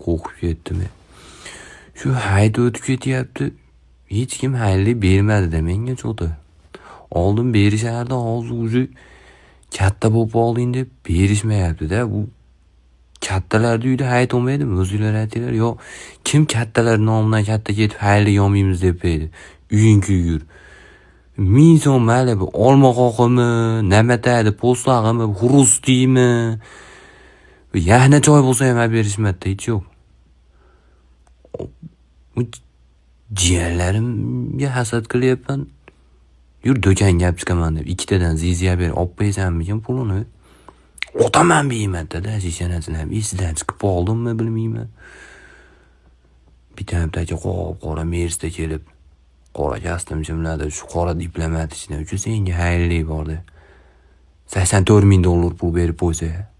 Qo'rqib ketdim. Shu hayit o'tib ketyapti. Hech kim hayli bermadi-da menga cho'ti. Oldin berishardi, hozir уже katta bo'lib qolding deb berishmayapti-da. Bu kattalarni uyida hayit olmaydimi? O'zinglar aytinglar. Yo, kim kattalar nomidan katta ketib hayli olmaymiz deb edi. Uying kuygur. 1000 so'm mayli, bu olma qoqimi, namatadi, po'stlag'imi, xurustiymi? Yana choy bo'lsa ham olib berishmadida, hech yo'q. Bu jiyanlarimga hasad qilyapman. Yur do'konga olib chiqaman deb ikkitadan ziziya berib olib qo'ysanmikin pulini? Otaman biymatda shishanasini ham esidan chiqib qoldimmi bilmayman. Bitta-bittachi qop-qora Mersda kelib, qora kostyum shimladi, shu qora diplomat ichidan uchi senga xayrli bordi. 84 ming dollar pul berib qo'ysa.